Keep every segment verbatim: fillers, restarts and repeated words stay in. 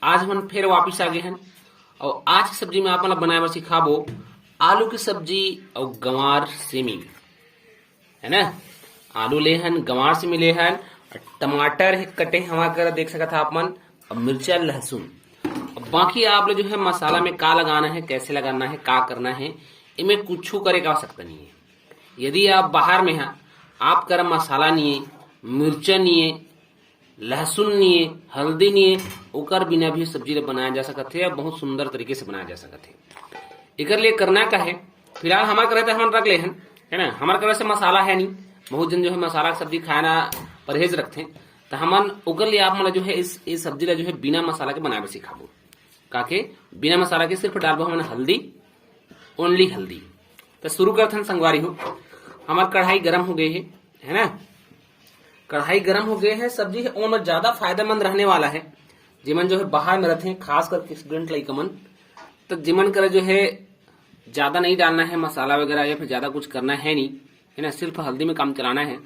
आज हमन फिर वापिस आ गे हन, अउ आज के सब्जी में आप मन ला बनाए बर सिखाबो आलू के सब्जी अउ गंवार सेमी, है ना। आलू ले हन, गंवार सेमी ले हन, टमाटर हे कटे हवा कर देख सकत हा आप मन, अब मिर्चा, लहसुन। अब बाकी आप लोग जो है मसाला में का लगाना है, कैसे लगाना है, का करना है, इमे कुछ करे का आवश्यकता नहीं है। यदि आप बाहर में हैं, आप कर मसाला नहीं है, मिर्चा नहीं है, लहसुन नहीं है, हल्दी नहीं है, ओकर बिना भी सब्जी ला बनाया जा सकत है और बहुत सुंदर तरीके से बनाया जा सकत है। एकर लिए करना का है, फिलहाल हमार करे तो हमन रख ले हन, है ना। हमार करे से मसाला है नहीं, बहुत जन जो है मसाला के सब्जी खाना परहेज रखते हैं, तो हमन ओकर लिए आप मन ला जो है इस, इस सब्जी ला जो है बिना मसाला के बनाए बर सिखाबो। काके बिना मसाला के सिर्फ डालबो हमन हल्दी, ओनली हल्दी। तो शुरू करथन संगवारी हो, हमार कढ़ाई गरम हो गई है, है ना। कढ़ाई गरम हो गए है, सब्जी है ओन ज्यादा फायदेमंद रहने वाला है। जेमन जो है बाहर में रहते हैं, खास करके स्टूडेंट लइका मन, तो जेमन करा जो है ज्यादा नहीं डालना है मसाला वगैरह या फिर ज्यादा कुछ करना है नहीं, है ना, सिर्फ हल्दी में काम चलाना है,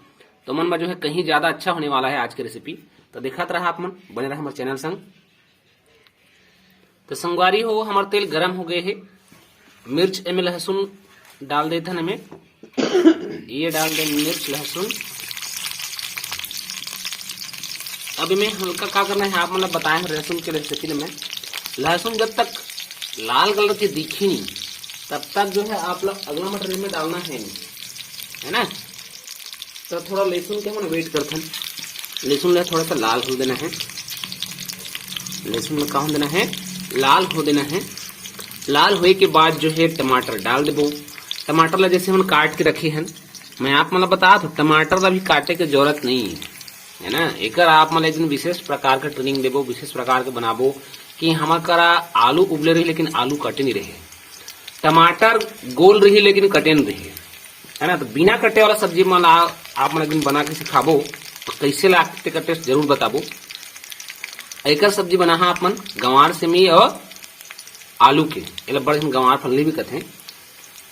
तो मन में जो है कहीं ज्यादा अच्छा होने वाला है आज के रेसिपी। तो देखत रहा आप मन, बने रहा हमारे चैनल संग। तो संगवारी हो, हमार तेल गरम हो गए है, मिर्च एमे लहसुन डाल देथन एमे, ये डाल दे मिर्च लहसुन। अब इमे हल्का का करना है, आप मन ला बताए हैं लहसुन के रेसिपी में। लहसुन जब तक लाल कलर के दिखी नहीं, तब तक जो है आप लोग अगला मटेरियल में डालना है नहीं, है ना। तो थोड़ा लहसुन के हमन वेट करथन, लहसुन ला थोड़ा सा लाल हो देना है, लहसुन ला का हो देना है, लाल हो देना है। लाल होए के बाद जो है टमाटर डाल देबो। टमाटर ला जैसे हमन काट के रखे हन, मैं आप मन ला बतात हूँ, टमाटर ला भी काटे के जरूरत नहीं है, है ना। एकर आप मन ला एक दिन विशेष प्रकार के ट्रेनिंग देबो, विशेष प्रकार के बनाबो कि हमर करा आलू उबले रही लेकिन आलू कटे नहीं रहे, टमाटर गोल रही लेकिन कटे नहीं रहे, है ना। तो बिना कटे वाला सब्जी मन ला आप मन एक दिन बना के सिखाबो, तो कैसे लागथे तेकर टेस्ट जरूर बताबो। एकर सब्जी बनाहा आप मन गंवार सेमी और आलू के, एला बड़े झन गंवार फल्ली भी कथे।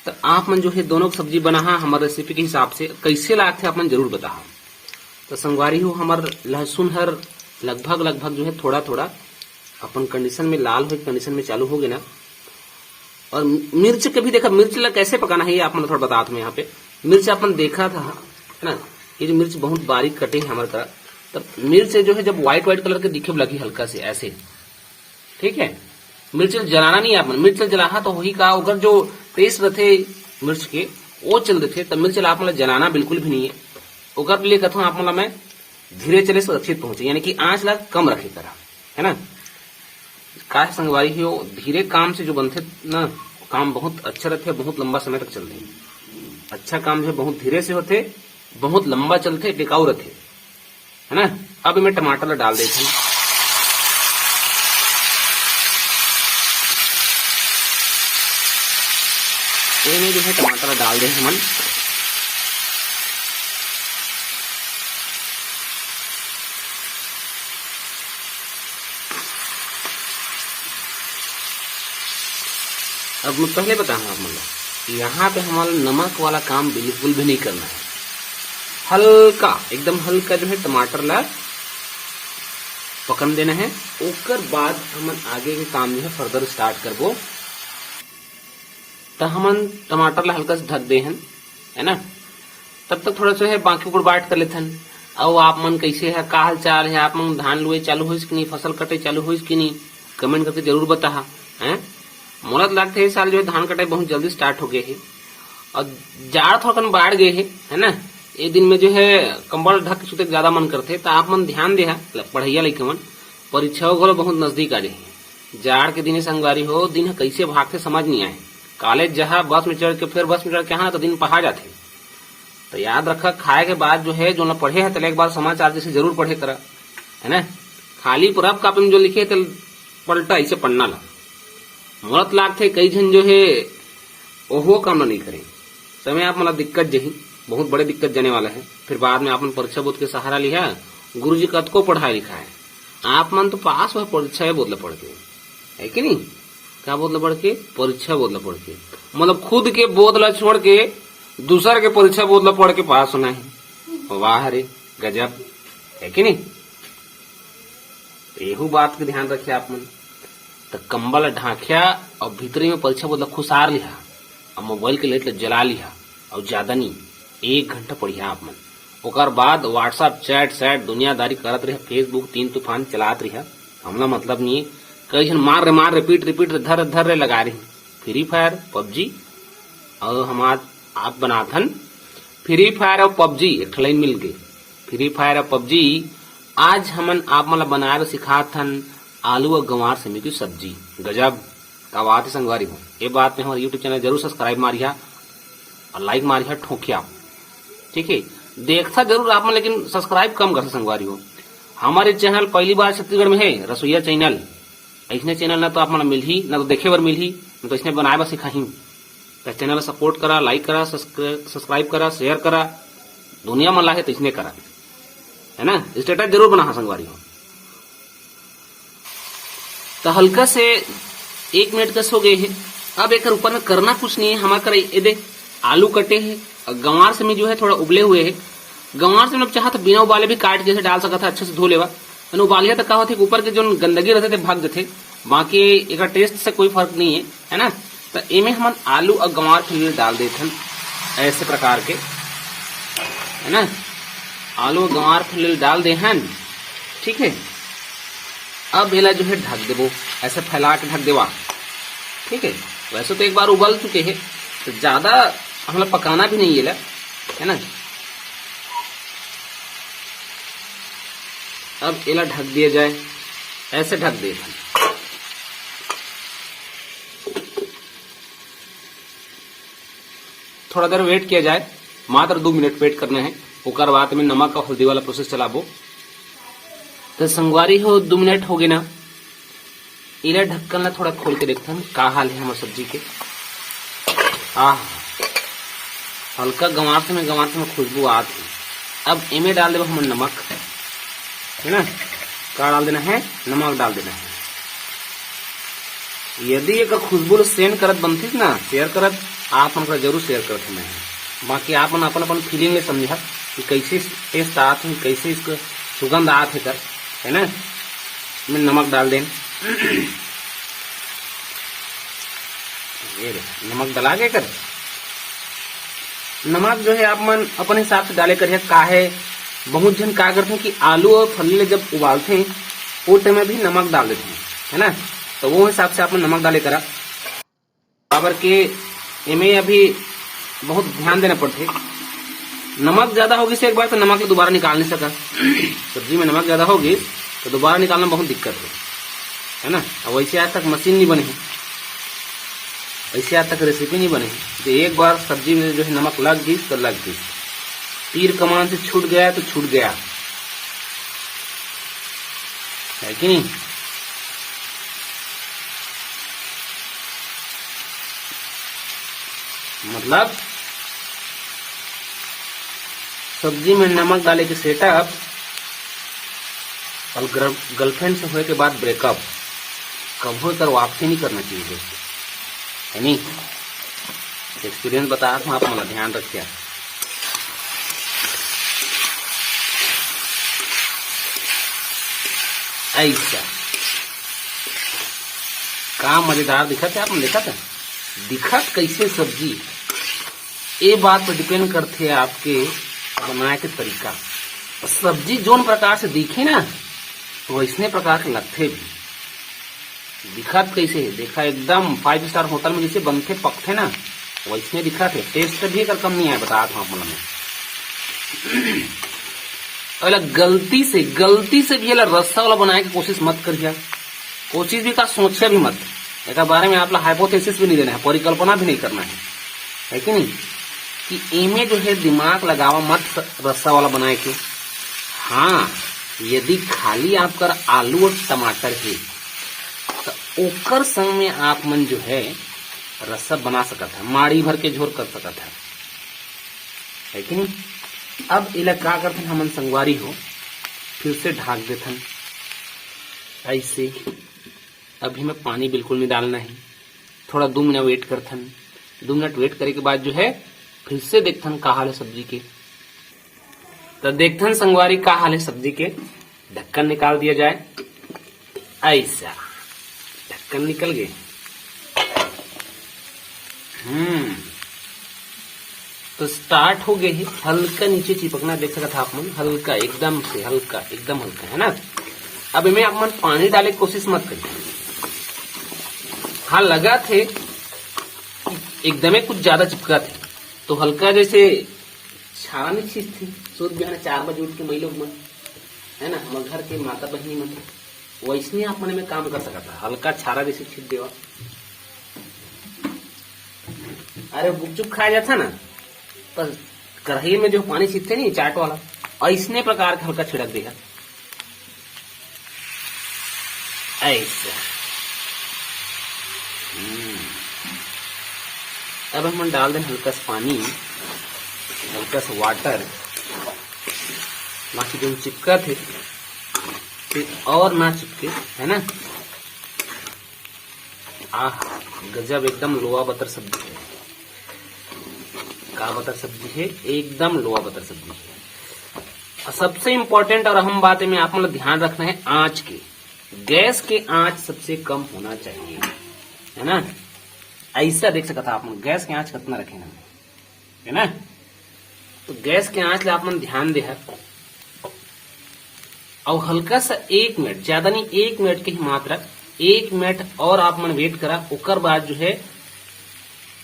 तो आप मन जो है दोनों के सब्जी बनाहा हमर रेसिपी के हिसाब से, कैसे लागथे आप मन जरूर बताहा। तो संगवारी हो, हमर लहसुन हर लगभग लगभग जो है थोड़ा थोड़ा अपन कंडीशन में, लाल होए कंडीशन में चालू हो गए ना। और मिर्च के भी देखा, मिर्च ला कैसे पकाना है ये आप मन थोड़ा बतात हूँ। यहाँ पे मिर्च अपन देखा था, है ना, ये जो मिर्च बहुत बारीक कटे है हमारे तरह, तब मिर्च जो है जब व्हाइट व्हाइट कलर के दिखे लगी हल्का से ऐसे, ठीक है। मिर्च ला जलाना नहीं है अपन, मिर्च ला जलाहा तो वही का ओकर जो टेस्ट रहते मिर्च के, वो चल देते, तब मिर्च ला आप मन ला जलाना बिल्कुल भी नहीं है। ओकर लिए कथों आप मन ला मैं धीरे चले सुरक्षित पहुंचे, यानी कि आंच ला कम रखे करा, है ना। का संगवारी हो, धीरे काम से जो बनथे ना, काम बहुत अच्छा रहथे, बहुत लंबा समय तक चलथे। अच्छा काम जो है बहुत धीरे से होथे, बहुत लंबा चलथे, टिकाऊ रहथे, है ना। अब मैं टमाटर ला डाल देथन। एमे जो है टमाटर ला डाल दे हमन। अब मैं पहले बताऊँ आप मन ला, यहाँ पे हमारा नमक वाला काम बिल्कुल भी नहीं करना है। हल्का, एकदम हल्का जो है टमाटर ला पकन देना है। ओकर बाद हमन आगे के काम जो है फर्दर स्टार्ट करबो। तो हमन टमाटर ला हल्का से ढक दे हन, है ना। तब तक थोड़ा सा है बाकी ऊपर बात कर लेथन। अउ आप मन कैसे है, का हाल चाल है, आप मन धान लुए चालू होइस कि नहीं, फसल कटे चालू होइस कि नहीं, कमेंट करके जरूर बताहा। हैं, मोला तो लगता है इस साल जो है धान कटाई बहुत जल्दी स्टार्ट हो गए है और जाड़ थोड़ा कन बाढ़ गए है, है ना। ये दिन में जो है कंबल ढक के सुते के ज्यादा मन करते, तो आप मन ध्यान देहा पढ़ैया लइका मन, परीक्षा घलो बहुत नजदीक आ जाही। जाड़ के दिन संगवारी हो, दिन ह कैसे भागथे समझ नहीं आए। कॉलेज जहा बस में चढ़ के, फिर बस में चढ़ के आहा ना, तो दिन पहा जाथे। तो याद रखा, खाए के बाद जो है, जो ना पढ़े है, तेला एक बार समाचार जैसे जरूर पढ़े करा, है ना। खाली रफ कॉपी में जो लिखे है, तेल पलटा, इसे पढ़ना ला। मोला तो लागथे, कई झन जो है, ओहो काम ला नहीं करे। समय आप मन ला दिक्कत जही, बहुत बड़े दिक्कत जाने वाला है। फिर बाद में आप मन परीक्षा बोध के सहारा लिहा, गुरुजी कतको पढ़ाए लिखाए, आप मन तो पास हुआ परीक्षा बोध ला पढ़ के, है कि नहीं? का बोध ला पढ़ के? परीक्षा बोध ला पढ़ के। मतलब खुद के बोध ला छोड़ के दूसर के परीक्षा बोध ला पढ़ के पास होना है। वाह रे गजब, है कि नहीं? एहू बात के ध्यान रखिया आप मन। त कंबल ला ढांकिया अउ भीतरी में परीक्षा बोतल ला खुसार लिहा, अउ मोबाइल के लाइट ला जला लिहा, अउ ज्यादा नहीं, एक घंटा पढ़िया आप मन। ओकर बाद WhatsApp चैट सैट दुनियादारी करत रहिया, Facebook तीन तूफान चलात रहिया, हमला मतलब नहीं है। कई झन मार रे मार रे, पीट रे पीट रे, धर रे धर रे लगा रही। फ्री फायर, पबजी, अउ हम आज आप बनाथन फ्री फायर अउ पबजी, एक ठो लाइन मिल गए। फ्री फायर अउ पबजी। आज हमन आप मन ला बनाए बर सिखात हन आलू अउ गंवार सेमी की सब्जी। गजब का बात है संगवारी हो। ये बात में हमारे YouTube चैनल जरूर सब्सक्राइब मारिया अउ लाइक मारिया ठोकिया, ठीक है? देखता जरूर आप मन, लेकिन सब्सक्राइब कम करता संगवारी हो। हमारे चैनल पहली बार छत्तीसगढ़ में है, रसोईया चैनल। ऐसने चैनल ना तो आप मन ला मिलही, ना तो देखे बर मिलही, ना तो इसने बनाए बर सिखाही। त चैनल ला सपोर्ट करा, लाइक करा, सब्सक्राइब करा, शेयर करा, दुनिया मन लाहे तैसने करा, है ना? स्टेटस जरूर बनाहा संगवारी हो। त हल्का से एक मिनट कस हो गए है। अब एकर ऊपर में करना कुछ नहीं है, हमार करा ये दे आलू कटे है, अउ गंवार सेमी जो है थोड़ा उबले हुए है। गंवार सेमी अब चाहा तो बिना उबाले भी काट के ऐसे डाल सकत है, अच्छे से धो लेवा। यानी उबालिया तो का होथे कि ऊपर के जो गंदगी रहते थे भाग जाते, बाकी एकर टेस्ट से कोई फर्क नहीं है, है ना? तो एमे हमन आलू अउ गंवार फली डाल देथन ऐसे प्रकार के, है ना? आलू अउ गंवार फली डाल देहन, ठीक है। अब एला जो है ढक देबो, ऐसे फैला के ढक देवा, ठीक है। वैसे तो एक बार उबल चुके हैं, तो ज्यादा हमला पकाना भी नहीं है, है ना? अब एला ढक दिया जाए, ऐसे ढक देथन। थोड़ा देर वेट किया जाए, मात्र दो मिनट वेट करना है। ओकर बाद में नमक और हल्दी वाला प्रोसेस चलाबो। तो संगवारी हो, दो मिनट हो गए ना, एला ढक्कन ला थोड़ा खोल के देखथन का हाल है हमार सब्जी के। आह, हल्का गंवार सेमी, गंवार सेमी खुशबू आत है। अब एमे डाल देबो हमन नमक, है ना? का डाल देना है? नमक डाल देना है। यदि एकर खुशबू ल सेंध करत बनतिस ना, शेयर करत, आप मन करा जरूर शेयर करत हूँ मैं। बाकी आप मन अपन अपन फीलिंग ले समझा कि कैसे टेस्ट आत है, कैसे इसको सुगंध आत है कर, है ना? मैं नमक डाल देन। ये रे, नमक डला के कर। नमक जो है आप मन अपन हिसाब से डाले करिए। काहे, बहुत झन का करथे कि आलू और फल्ली ले जब उबालथे, वो टाइम में भी नमक डाल देथे, है ना? तो वो हिसाब से आप मन नमक डाले करा, काबर के एमे अभी बहुत ध्यान देना पड़थे। नमक ज्यादा होगी से एक बार तो नमक के दोबारा निकाल नहीं सका। सब्जी में नमक ज्यादा होगी तो दोबारा निकालना बहुत दिक्कत है, है ना? अब वैसे आज तक मशीन नहीं बने है, वैसे आज तक रेसिपी नहीं बने है। जो एक बार सब्जी में जो है नमक लग गई तो लग गई, तीर कमान से छूट गया तो छूट गया, है कि नहीं? मतलब सब्जी में नमक डाले के सेटअप और गर्ल-, गर्लफ्रेंड से होए के बाद ब्रेकअप, कभू एकर वापसी नहीं करना चाहिए दोस्तों, है नहीं? एक्सपीरियंस बता रहा हूँ, आप मन ध्यान रखिए। ऐसा का मजेदार दिखत है, आप मन देखत है, दिखत कैसे सब्जी, ये बात पर डिपेंड करथे आपके बनाए के तरीका। सब्जी जोन प्रकार से दिखे ना, वैसने प्रकार के लगथे भी। दिखत कैसे है, देखा एकदम फाइव स्टार होटल में जैसे बनथे पकथे ना, वैसने दिखत है। टेस्ट भी एकर कम नहीं आए, बता था आप मन। अगर गलती से, गलती से भी एला रस्सा वाला बनाए के कोशिश मत करिया, कोशिश भी का, सोचिया भी मत। एकर बारे में आप ला हाइपोथेसिस भी नहीं देना है, परिकल्पना भी नहीं करना है, है कि नहीं? कि एमे जो है दिमाग लगावा मत रस्सा वाला बनाए के। हाँ, यदि खाली आपकर आलू और टमाटर है, तो ओकर संग में आप मन जो है रस्सा बना सकत है, माड़ी भर के झोर कर सकत है, है कि नहीं? अब एला का करथन हमन संगवारी हो, फिर से ढाक देथन ऐसे। अभी में पानी बिल्कुल नहीं डालना है, थोड़ा दो मिनट वेट करथन। दो मिनट वेट करे के बाद जो है फिर से देखथन का हाल है सब्जी के। तो देखथन संगवारी का हाल है सब्जी के। ढक्कन निकाल दिया जाए। ऐसा ढक्कन निकल गए। हम्म, तो स्टार्ट हो गए हे, हल्का नीचे चिपकना देख सकत हा आप मन, हल्का, एकदम से हल्का, एकदम हल्का, है ना। अब इमे आप मन पानी डाले के कोशिश मत करिए। हाँ, लगा थे एकदमे कुछ ज्यादा चिपका थे, तो हल्का जैसे छारा नहीं छींचथे, सुत बिहान चार बजे उठ के मई लोग मन, है ना, हमर घर के माता बहिनी मन, वैसने आप मन में काम कर सकत हा। हल्का छारा जैसे छींच देवा। अरे, गुपचुप खाया जाता ना, पर कढ़ाई में जो पानी छींचते नहीं, चाट वाला, ऐसने प्रकार के हल्का छिड़क देगा। ऐसा। हम्म। अब हम डाल दें हल्का सा पानी, हल्का सा वाटर, बाकी जो चिपका थे, फिर और ना चिपके, है ना। आह, गजब, एकदम लोआ बतर सब्जी है। का बतर सब्जी है? एकदम लोआ बतर सब्जी है। और सबसे इंपॉर्टेंट और अहम बात में आप मतलब ध्यान रखना है आंच के। गैस के आंच सबसे कम होना चाहिए, है ना। ऐसा देख सकता आप मन, गैस के आंच कितना रखे ना, है ना। तो गैस के आंच ला आप मन ध्यान दे हर, और हल्का सा एक मिनट, ज्यादा नहीं, एक मिनट के ही मात्र, एक मिनट और आप मन वेट करा। ओकर बाद जो है,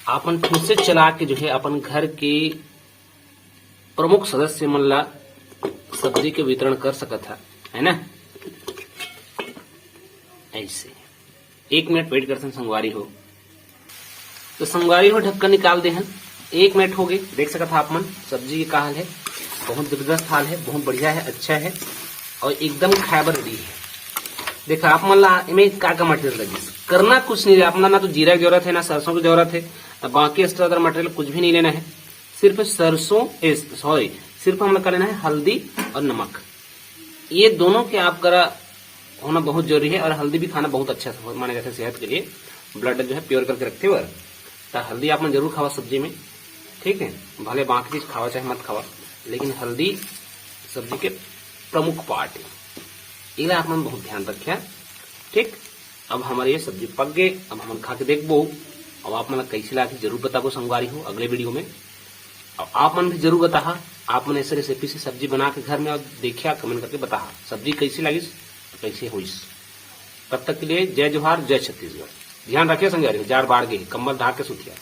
आप मन फिर से चला के जो है, अपन घर के प्रमुख सदस्य मन ला सब्जी के वितरण कर सकत हा, है ना। ऐसे एक मिनट वेट करथन संगवारी हो। तो संगवारी हो, ढक्कन निकाल दे हन, एक मिनट हो गए। देख सकत हा आप मन, सब्जी के का हाल है, बहुत जबरदस्त हाल है, बहुत बढ़िया है, अच्छा है और एकदम खाए बर रेडी है। देखा आप मन ला एमे का का मटेरियल लगिस, करना कुछ नहीं है। आप मन ला ना तो जीरा की जरूरत है, ना सरसों की जरूरत है, ना बाकी एक्स्ट्रा अदर मटेरियल कुछ भी नहीं लेना है। सिर्फ सरसों, ए, सॉरी, सिर्फ हम लोग का लेना है हल्दी और नमक। ये दोनों के आप करा होना बहुत जरूरी है और हल्दी भी खाना बहुत अच्छा माना जाता है सेहत के लिए, ब्लड जो है प्योर करके रखते हुए। तो हल्दी आप मन जरूर खावा सब्जी में, ठीक है, भले बाकी चीज खावा चाहे मत खावा, लेकिन हल्दी सब्जी के प्रमुख पार्ट है, इला आप मन बहुत ध्यान रखे। ठीक, अब हमारे ये सब्जी पक गए, अब हम खा के देखबो। अब आप मन ला कैसे लागे जरूर बताबो संगवारी हो अगले वीडियो में। अब आप मन भी जरूर बताहा, आप मन ऐसे रेसिपी से सब्जी बना के घर में और देखिया, कमेंट करके बताहा सब्जी कैसी लागिस, कैसे होइस। तब तक के लिए जय जोहार, जय छत्तीसगढ़। ध्यान रखिए संगवारी हो, जाड़ बाढ़ गई, कंबल धार के सुतिया।